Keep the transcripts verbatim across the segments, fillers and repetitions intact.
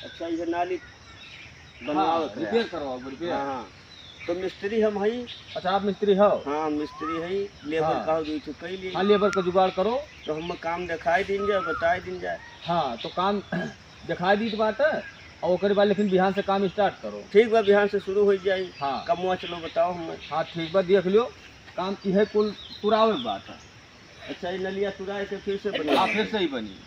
अच्छा, ये नाली हाँ, बनवावे के है। Repair करवाओ, repair। हाँ, हाँ। तो मिस्त्री हम हई। अच्छा, आप मिस्त्री हो? हाँ, मिस्त्री हई। Labour हाँ। का हो, दुई ठो कई ली। हाँ, labour का जुगाड़ करो। तो हम काम देखाई दीन जाए, बताई दीन जाए। हाँ, तो काम देखाई दीत बाटे, और ओकरे बाद लेकिन बिहान से काम start करो। ठीक बा, बिहान से शुरू हो जाई। हाँ। कमवा चलो बताओ हमें। हाँ, ठीक बा, देख लियो, काम इहे कुल तुरावे के बात है। अच्छा, ये नलिया तुराए के फिर से बनी? हाँ, फिर से ही बनी।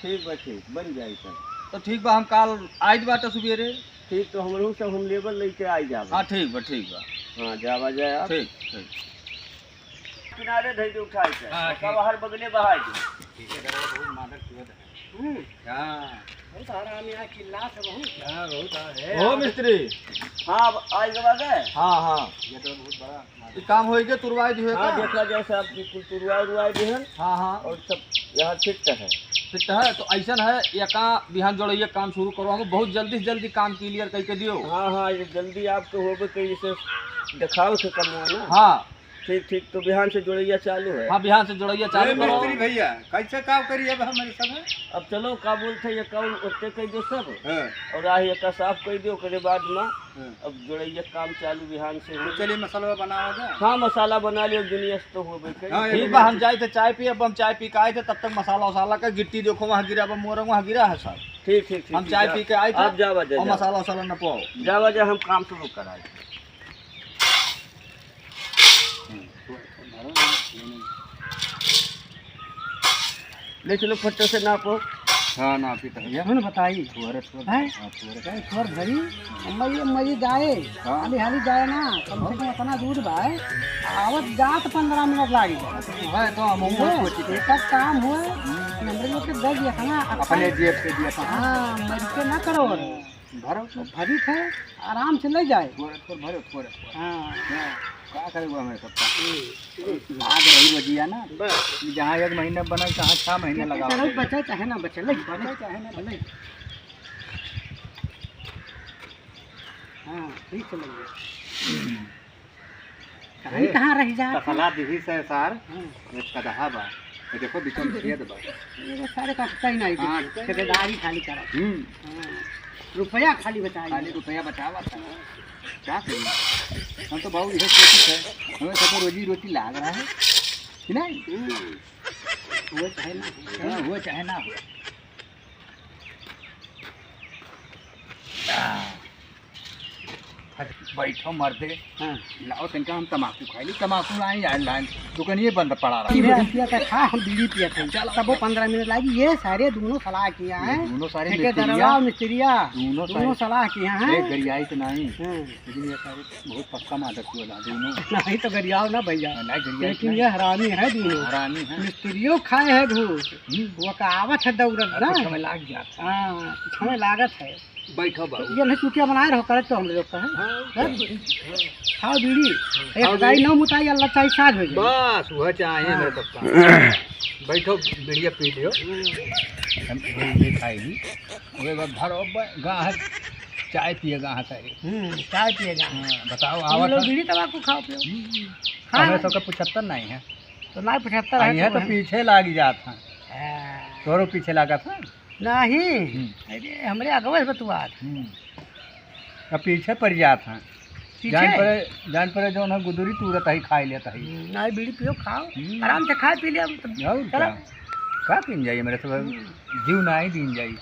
ठीक बा, ठीक, बन जाई तब। तो ठीक बा, हम काल आइत बाटे सुबेरे। ठीक, तो हमहू सब हम labour लेके आई जाब। हाँ, ठीक बा, ठीक बा। हाँ, जावा जाए आप। ठीक, ठीक। किनारे धइ दे उठाई के। हाँ, ओका ठीक। बाहर बगले बहाई दे। ठीक है, बहुत मादर चुअत है। हम्म। हाँ। बहुत हरामी है, चिल्ला से बहुत। हाँ, बहुत है। ओ मिस्त्री। हाँ, अब आई के बाद है? हाँ, हाँ। ये तो बहुत बड़ा मादर। ये काम होई के तुरवाई दिए हाँ, का? देखा जाए साहब, बिल्कुल तुरवाई उरवाई दिए हैं। हाँ, हाँ। और सब यहाँ fit है। Fit है, तो ऐसन है, एका बिहान जोड़ैया काम शुरू करो, हम बहुत जल्दी से जल्दी काम clear करके दियो। हाँ, हाँ, ये जल्दी आपको होबे के, इसे दिखाओ से कमवा ना। हाँ। ठीक, ठीक, तो बिहान से जोड़ैया चालू है। हाँ, बिहान से जोड़ैया चालू ए, करो। मिस्त्री भैया, कैसे काम करी अब हमारे सब है? अब चलो, का बोलते हैं, ये काम ओते कर दो सब। हाँ। और आही एका साफ कर दो, ओकरे बाद में हाँ। अब जोड़ैया काम चालू बिहान से तो हो। चलिए मसाला बनावा जाए। हाँ, मसाला बना लियो, दुनिया से तो हो गई। हाँ, ठीक बा, हम जाए थे चाय पी, अब हम चाय पी के आए थे, तब तक मसाला वसाला का गिट्टी देखो, वहाँ गिरा बा, मोरंग वहाँ गिरा है सब। ठीक, ठीक, ठीक, हम ठीक, चाय जा। पी के आए थे, आप जावा जा, और जावा। मसाला वसाला न पाओ। जावा जा, हम काम शुरू कराए। ले चलो, फट्टे से नापो। हाँ, नापी तो है। ये मैंने बताई। थोड़े, थोड़े। हैं? हाँ, थोड़े। अरे, थोड़ भरी, अम्मा जी, अम्मा जी जाए। हाँ। हाली, हाली जाए ना, कम से कम इतना दूर बा, आवत जात पन्द्रह मिनट लागी जाए। है तो हम ये, सोची थे। एक काम हुआ, हम्म। नंबर लोग के दे दिया था ना, अपने जेब से दिया था। हाँ, मर के ना करो। भरो। भरी थे, आराम से ले जाए। थोड़े, थोड़े भरो, थोड़े, थोड़े। हाँ। हाँ, का करे हुआ हमें सबका? हम्म, हम्म। भाग रही बजिया ना। बस। जहाँ एक महीना बनल, तहाँ छह महीना ठीक है, लगाओ। चलो, बचे चाहे ना बचे, ले। बचे चाहे ना बचे। हाँ, ठीक से लगे। कहीं ए, कहाँ रह जात है? तसला दिही से सार, हाँ। एक कदहा बा। ये देखो, बीच में छेद बा। ये सारे का कहीं नहीं हाँ। कुछ, ठेकेदारी खाली करत। हम्म। हाँ। रुपया खाली बचाई। खाली रुपया बचावा था। क्या करी? हम तो बाबू यह कोशिश है, हमें सबको रोजी रोटी लाग रहा है कि नहीं? हम्म। वो चाहे ना हो। हाँ, वो चाहे ना हो। बैठो मर्दे। हाँ। लाओ तनका हम तमाकू खाई ली, तमाकू आई आए लाइन, दुकानिए बंद पड़ा रहा। ये पिया था, खा, हम बीड़ी पिया था। चलो। तब वो पन्द्रह मिनट लागी, ये सारे दोनों सलाह किया ये है। दोनों सारे ठेकेदारवा, मिस्त्रिया। मिस्त्रिया, दोनों दोनों सारे। सलाह किया है। ए, गरियाई तो नहीं। हाँ। लेकिन ये सारे बहुत पक्का मादर चोद है दोनों। नहीं तो गरियाओ ना भैया। नहीं, गरियाई लेकिन नहीं। ये हरामी है दोनों। हरामी है। मिस्त्रियों खाए है घूस। हम्म। वो कहावत है दौड़त अरे, ना। कुछ हमें लाग जाता है। हाँ, कुछ हमें लागत है। बैठो बाबू। ये नहीं चुटिया बनाए रहो, करे तो हम लोग का है। हाँ, हैं? हाँ। खाओ बीड़ी। हाँ, एक खाओ गाय बीड़ी। ना मुताई, अल्लाह चाहे साझ हो जाए। बस, वह चाहे हाँ। मेरे सबका। बैठो, बीड़िया पी लियो। हम बीड़ी खाई ली। ओकरे बाद भरो ब-, गाहक चाय पिए गाहक है। हम्म, चाय पिए गाहक। हाँ, बताओ, तुम आवत लोग है? बीड़ी तंबाकू खाओ पियो। हम्म। हाँ। हमें सबका पचहत्तर नहीं है। तो नहीं पचहत्तर है आई है तो तो है। पीछे लागी जात है। हाँ। तोरो पीछे लागत है? नहीं। हम्म। अरे, हमरे अगवे से बतुआत। हम्म। अब पीछे पड़ जात है। पीछे? जान पड़े, जान पड़े जौन है गुदुरी तूरत है, खाई लेत है। हम्म, नहीं, बीड़ी पियो, खाओ। हम्म। आराम से खाए पी ले, हम तो और चलो। का? का पीन जाई मेरे सब? हम्म। जीव ना ही दीन जाई।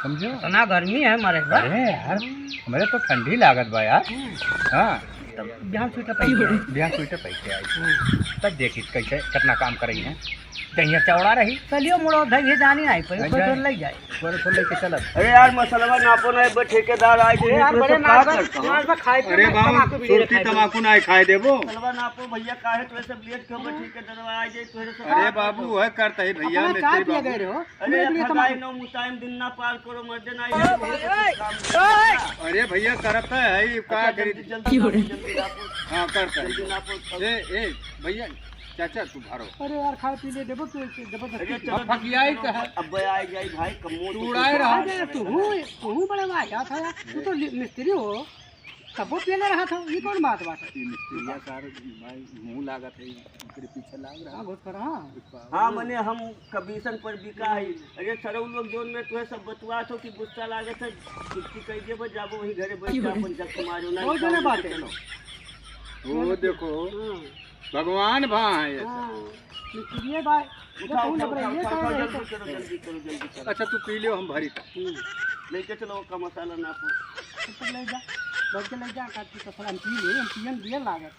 समझो? इतना गर्मी है हमारे घर। अरे यार, हमारे तो ठंडी लागत बा यार। हम्म। हाँ। तब बिहान स्वेटर पहन के आई। बिहान स्वेटर पहन के आई। हम्म। तब देखी कैसे, कितना काम करई है। दहिया चौड़ा रही। चलियो मुड़ो, धइये जानी आई, पर अच्छा। स्वेटर ले जाए। स्वेटर लेके चलब। अरे यार, मसलवा नापो ना, एक बार ठेकेदार आए थे, अरे यार, तो बड़े सब नाप का बा, करता हूँ। नाप बा, खाए पिए अरे में बाबू, तमाकू बीड़ी सुरती खाए पिए। तमाकू ना खाए देबो। मसलवा नापो भैया, काहे तो ऐसे लेट के बा, ठेकेदार आ जाए, तो ऐसे अरे बाबू, वह करता है भैया, अपना मिस्त्री चाय पिए बाबू। गए रहो। अरे, अपने लिए खदाई तमाकू। नौ मुतायम दिन ना पार करो, मर्दे ना, ये बहुत काम है। अरे भैया, करत है, ये का अच्छा, करी? जल्दी, जल्दी, जल्दी, जल्दी, जल्दी, हाँ, करता है। जल्दी ना पार करो। ए, ए, भैया, चाचा, तू भरो। अरे यार, खाए पी ले, देबो, तू जबरदस्ती अरे, कर। चलो, अब फकियाई जल्दी करो। कहे। अब आ जाई भाई, कमो तू तो उड़ाए कुछ रहा। आ जाए, तू हूँ, तू हूँ बड़े भाई, क्या था यार? तू तो लि-, मिस्त्री हो। कबो पियले रहा था, ये कौन बात बात है? ये मिस्त्रिया सार भाई मुँह लागत है, ओकरे पीछे लाग रहा। हाँ, घुस कर, हाँ। हाँ, मने हम कमीशन पर बिका है। अरे सरऊ लोग जोन में तुहे सब बतुआत हो कि गुस्सा लागत है, छुट्टी कइ देबो, जाबो वही घरे बैठ के अपन जख्म मारो ना, बहुत जने बात है। चलो। वो देखो, हाँ। भगवान भा है। हाँ, मिस्त्रिये बा। उठाओ, उठाओ, उठाओ, उठाओ, जल्दी करो, जल्दी करो, जल्दी करो। अच्छा, तू पी लियो, हम भरी का। हम्म। लेके चलो, का मसाला नापो। तो ले जा, भर के ले जा, काट के तो हम पी ले, हम पियन दिए लागत।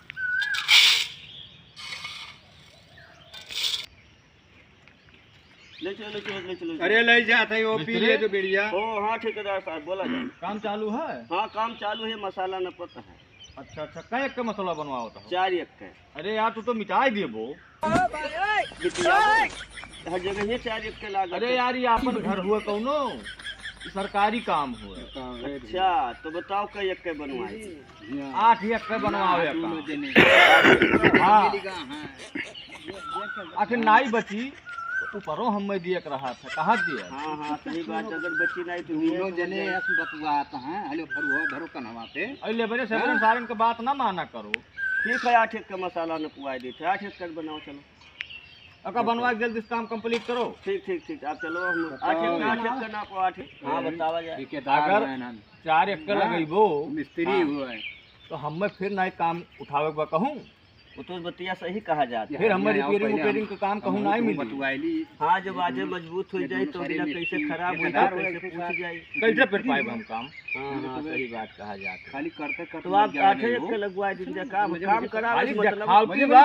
ले चलो, ले चलो, ले चलो। अरे, ले जात है, वो पी ले तो बढ़िया। ओ, हाँ, ठेकेदार साहब, बोला जाए। काम चालू है? हाँ, काम चालू है, मसाला न पता है। अच्छा, अच्छा, कै एक के मसाला बनवावत हो? चार एक के। अरे यार, तू तो मिटाई देबो। बिटिया, हर जगह ये चार एक के लागत अरे है। यार, ये आपन घर हुआ कौनो? ये सरकारी काम हुआ। अच्छा, तो बताओ कै एक के बनवाई? आठ एक के बनवावे का। हाँ। आखिर नाई बची, तो ऊपरो हमें दिए के रहा था, कहाँ दिए? हाँ, हाँ, सही बात है, अगर बची नहीं तो ये दोनों तो जने जाए। ऐसे बतुआत हैं, हेलो, भरो, भरो कन्हवा पे। अरे, लेबरे से हाँ? सारन के बात ना माना करो। ठीक है, आठ एक का मसाला न पुआई देते, आठ एक का बनाओ, चलो। अका बनवा के जल्दी से काम complete करो। ठीक, ठीक, ठीक, आप चलो, हम बताओ आठ एक, आठ यार। एक का नापो, आठ एक। हाँ, बतावा जाए। ठेकेदार अगर हैं ना। चार एक का हाँ, लगइबो। मिस्त्री हाँ। हुआ है। तो हमें फिर नाई काम उठावे के बा कहूँ। वो तो बतिया सही कहा जात है। फिर हमें यहाँ आओ, repairing पहले हम, वेपेयरिंग के काम हम कहूँ नाई मिली। बतुआइली। हाँ, जब ये आजे दोनों, मजबूत हो ये जाए दोनों तो सारे बिना कैसे मिस्त्री खराब हो ठेकेदार जाए, हो कैसे एक पूछ साथ। जाए। कैसे फिर पाएब हम काम? हाँ, हाँ, तो सही बात कहा जात है। खाली करते करते तो आप आठ एक के लगवा दीजिए, काम, मुझे, काम मुझे करा खाली मतलब देखावटी बा।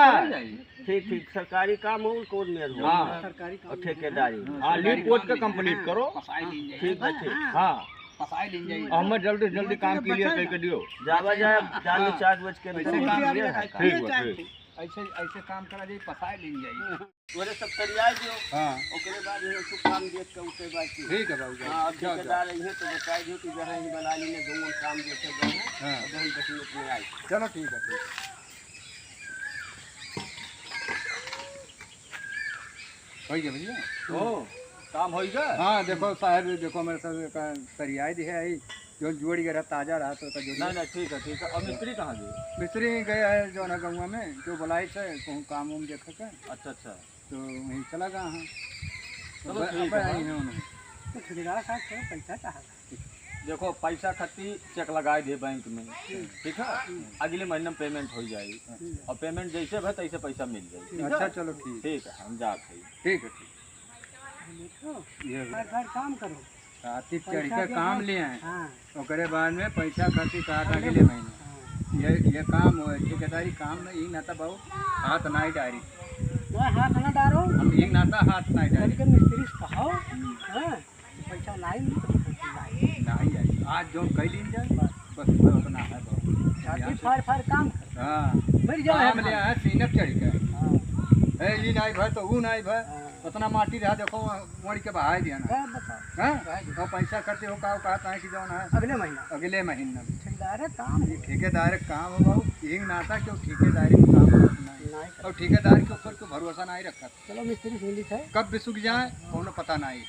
ठीक, ठीक, सरकारी काम हो, कोर्ट में हो। हाँ। सरकारी काम और ठेकेदारी। हाँ, हाँ, लीड कोर्ट का complete करो। फंसाई लीन जाई। ठीक है, ठीक। हाँ। फंसाई लीन जाई। हमें जल्दी से जल्दी काम clear करके दियो। जावा जाए, जाने हाँ। चार बज के ऐसे अंदर काम clear है। ठीक बा, ठीक। ऐसे, ऐसे काम करा जाए, फंसाई लीन जाई। तोरे सब करिया दियो। हाँ। ओकरे बाद में तू काम देख के उठे बाकी। ठीक है बाबू। हाँ, अब जाओ, जाओ। ठेकेदार यहीं तो बताई दियो कि जहाँ ही बना ली ने दोनों काम देखे गए हैं। हाँ। अब हम दस मिनट में आई। चलो ठीक है, ठीक। होइ गया भैया? ओ, काम होइ गया? हाँ, देखो साहब, देखो मेरे साथ का सरियाई दिहे आई, जो जोड़ गया रहा, ताजा रहा तो का जोड़ नहीं, नहीं, ठीक है, ठीक है। और मिस्त्री कहाँ गए? मिस्त्री गए हैं जो ना गौवा में, जो बुलाई थे, कहूँ काम वाम देखे के। अच्छा, अच्छा। तो वहीं चला गया हाँ। चलो, अब, ठीक अब है। आई हैं उन्होंने। तो ठेकेदार साहब थोड़ा पैसा चाहता। देखो, पैसा खातिर चेक लगाए दे बैंक में, ठीक है? अगले महीने में पेमेंट हो जाई। और पेमेंट जैसे भा तैसे पैसा मिल जाई, ठीक है? अच्छा, चलो, ठीक। ठीक है, हम जात हई। ठीक है, ठीक। देखो, ये हर बार काम करो। राती चढ़ के काम ले आए। हाँ। ओकरे बाद में पैसा खातिर कहा था अगले महीने। हाँ। ये, ये काम हो, ठेकेदारी काम में ही ना था बाबू, हाथ ना ही डारी। वह हाथ ना डारो। हम ही ना था, हाथ ना ही डारी। चल के मिस्त्री से कहो, हाँ। पैसा नाई मिली तो फिर नाई। नाई आई। आज जौन कई दिन जाए, बस। बस उतना है बाबू। छाती फाड़ फाड़ काम कर। हाँ। मर जाए काम ले आए, सीने पे चढ़ के। हाँ। ए, ई नाई भा, तो ऊ नाई भा। हाँ। उतना माटी रहा, देखो, वही के बहाई दिया ना। हाँ, बताओ। हाँ? बहाई दिया। और पैसा खर्चे हो, का, का, का कि जौन है? अगले महीना। अगले महीना। ठेकेदार है, काम है। ये ठेकेदार है, काम है बाबू। यही नाता कि वो ठेकेदारी में काम करत नाई। नाई करत। और ठेकेदार के ऊपर कोई भरोसा नाई रखत। चलो, मिस्त्री से मिली थे। कब बिसुक जाए, हाँ। कौनो पता नाई।